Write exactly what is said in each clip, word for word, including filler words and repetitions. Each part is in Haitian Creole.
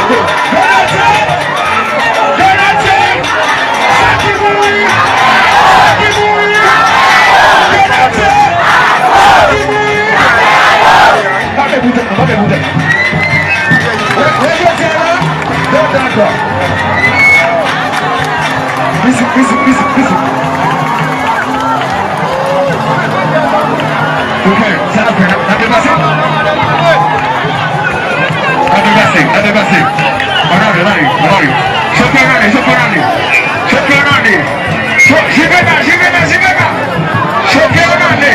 Grenadye! Grenadye! Sa ki mouri! Sa ki mouri! Grenadye! Sa ki mouri! Kanpe pou tèt nou, kanpe pou tèt nou. Wè, wè, jodi a la, yo dakò. Mizik, mizik, mizik, mizik. Ok, sa n ap fè, n ap, n ap depase. N ap depase, n ap depase. Ann ale, ann ale, ann ale. Chanpyon ane, chanpyon ane. Chanpyon ane. Cho-, Jivena, Jivena, Jivena. Chanpyon ane.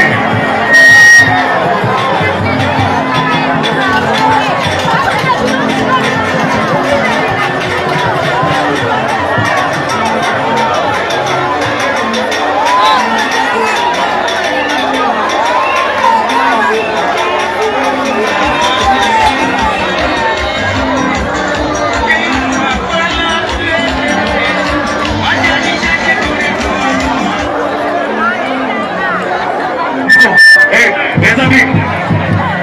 Ey, mezanmi,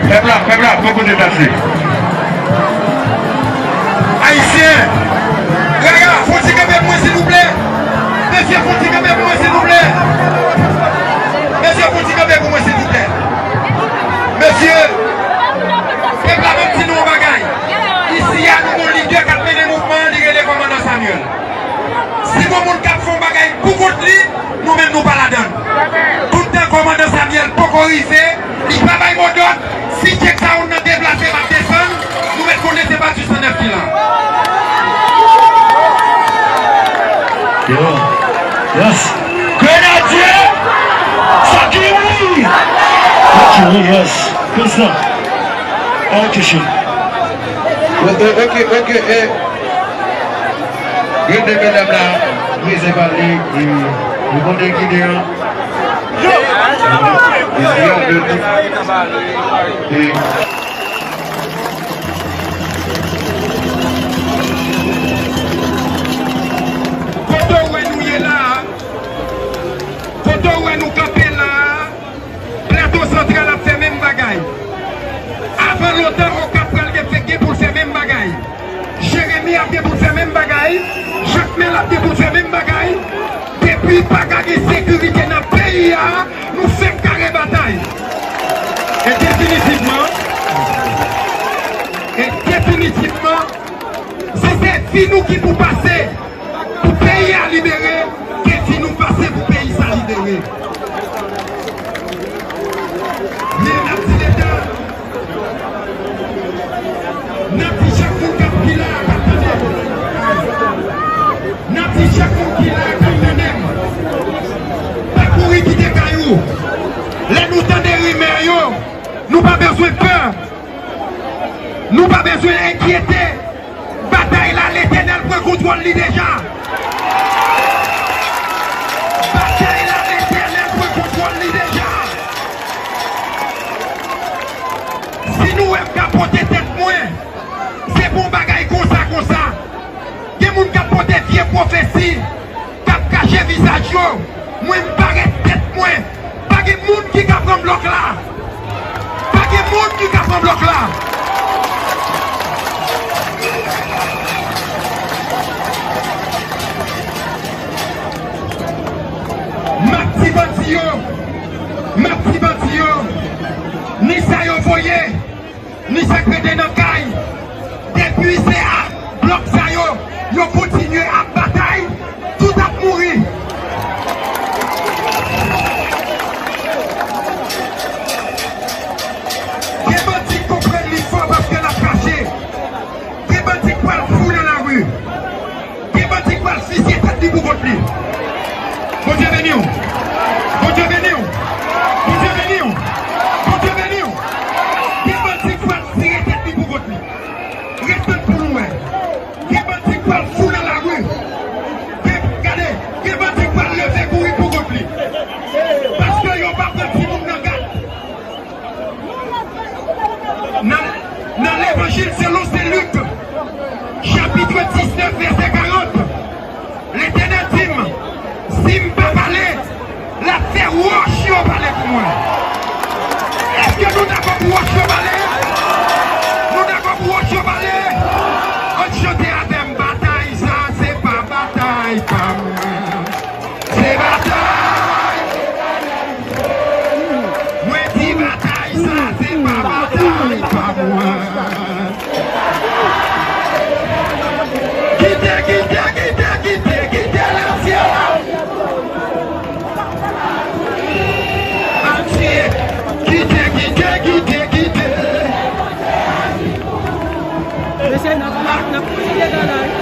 pèp la, pèp la, pran kote pase. Ayisyen, Rara, fon ti kanpe pou mwen, silvouplè. Mesye, fon ti kanpe pou mwen, silvouplè. Mesye, fon ti kanpe pou mwen, silvouplè. Mesye, pèp la, ban m di nou yon bagay. Isi a, nou gon lidè k ap mennen mouvman an, li rele kòmandan Samuel. Si gon moun k ap fè yon bagay pou kont li, nou menm nou pa ladan l. Toutan kòmandan Samuel poko rive, li pa bay modòd, si Jack Saoun nan deplase, m ap desann, nou mèt konnen se pa Djis san nèf ki la. Yo. Yes. Grenadye! Sa ki wi! Ok, wi, yes. Konsa. Ok, cheri. Ok, ok, ok, eh. Gen de medam la, brize pale, e, nou konnen ki de an. E, e, e, kote w wè nou ye la a, kote w wè nou kanpe la a, Plato Santral ap fè menm bagay. Avan lontan, Okap pral gen, fèk gen pou l fè menm bagay. Jeremi ap gen pou l fè menm bagay. Jakmèl ap gen pou l fè menm bagay. Depi pa ka gen sekirite nan peyi a, nou fèk kare batay. E definitivman, e definitivman, si se vi nou ki pou pase, pou peyi a libere, ke di nou pase pou peyi sa libere. Men n ap di Leta, n ap di chak moun k ap ki la a k ap tande m. N ap di chak moun ki la a k ap tande m. Pa kouri kite kay ou. Lè nou tande rimè yo, nou pa bezwen pè. Nou pa bezwen enkyete. Batay la, Letènèl pran kontwòl li deja. Batay la, Letènèl pran kontwòl li deja. Si nou wè m ka pote tèt mwen, se pou yon bagay konsa, konsa. Gen moun k ap pote vye pwofesi k ap kache vizaj yo. Mwen, m parèt tèt mwen. Pa gen moun ki ka pran blòk la. Pa gen moun ki ka pran blòk la. M ap di bandi yo, m ap di bandi yo, ni sa yo voye, ni sa k rete nan kay, depi se ak blòk sa yo, yo kontinye ap batay, tout ap mouri. Gen bandi k konprann li fò paske l ap kache. Gen bandi k pral fou nan lari. Gen bandi k pral fizye tèt li pou kont li. Bondye beni w. Bondye beni w. Bondye beni w. Bondye beni w. Gen bandi k pral tire tèt li pou kont li. Ret tann pou nou wè. Gen bandi k pral fou nan lari.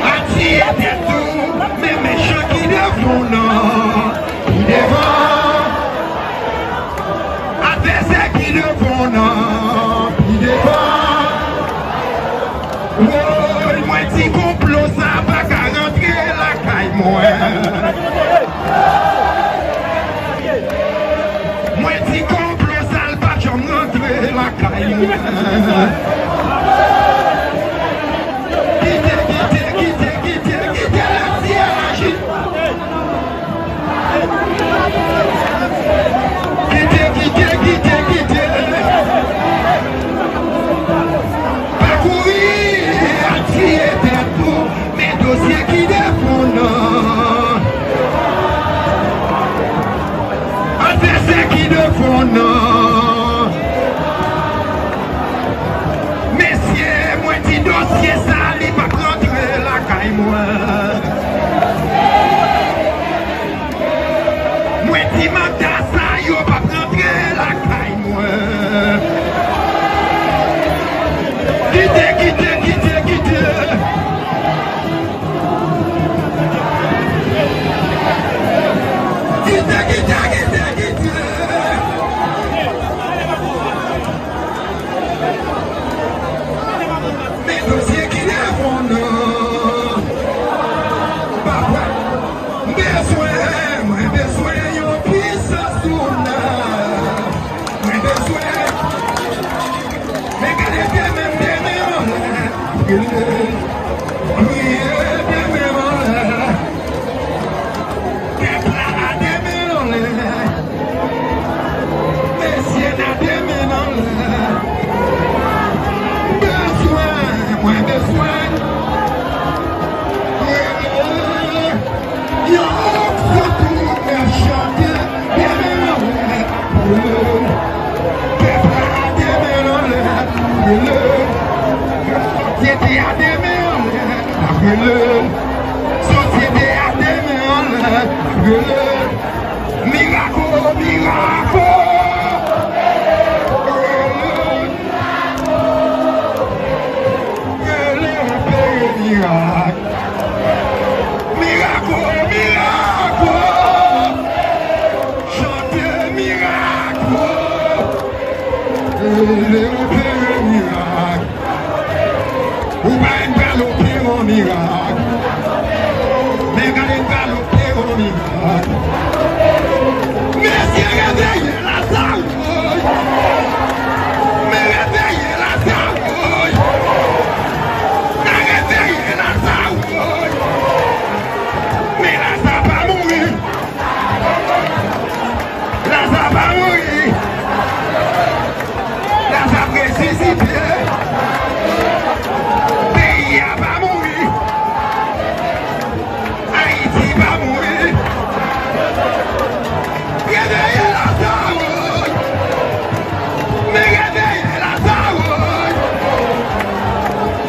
Atiye tèt ou, men mechan ki devan w nan, ki devan. Advèsè ki devan w nan, ki devan. Woy, mwen di konplo sa pa ka rantre lakay mwen. Mwen di konplo sa l pa janm rantre lakay mwen. Kite, kite, kite, kite, kite, kite, kite, kite. Kite, kite, kite, kite. Pa kouri, atiye tèt ou, men dosye ki devan w nan. Advèsè ki devan w nan. Mesye, mwen di dosye sa, li p ap rantre lakay mwen. Mwen di manda sa yo p ap rantre lakay mwen. Kite, kite, kite, kite. Kite, kite, kite, kite. Men dosye ki devan w nan. Papa, m bezwen, mwen bezwen yon pisans tounaj. Mwen bezwen. Men gade de men m, de men m anlè. Priye, priye, de men m anlè. Pèp la a de men anlè. Mesye n a de men anlè. M bezwen, mwen bezwen. Yon gwo tou nèf chante, de men anlè. Pèp la a de men anlè. Sosyete a de men anlè. Sosyete a de men anlè. Mirak, o, mirak, o. Rele, rele, opere mirak. Mirak, o, mirak, o. Chante mirak, o. Rele, opere mirak. Ou pa wè n pral opere yon mirak. Men gade n pral opere yon mirak. Mesye, reveye Lazawo. Men reveye Lazawo. N a reveye Lazawo. Men Laza pa mouri. Laza pa mouri. Laza ap resisite. Peyi a pa mouri. Ayiti pa mouri. Reveye Lazawo. Men reveye Lazawo.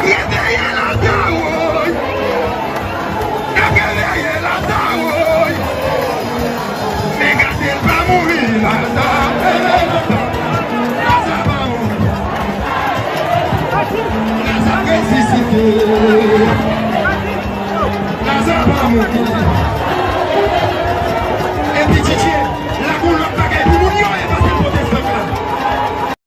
Reveye Lazawo. N ap reveye Lazawo. Men gade l pa mouri, Laza. Laza pa mouri. Laza resisite. Laza pa mouri.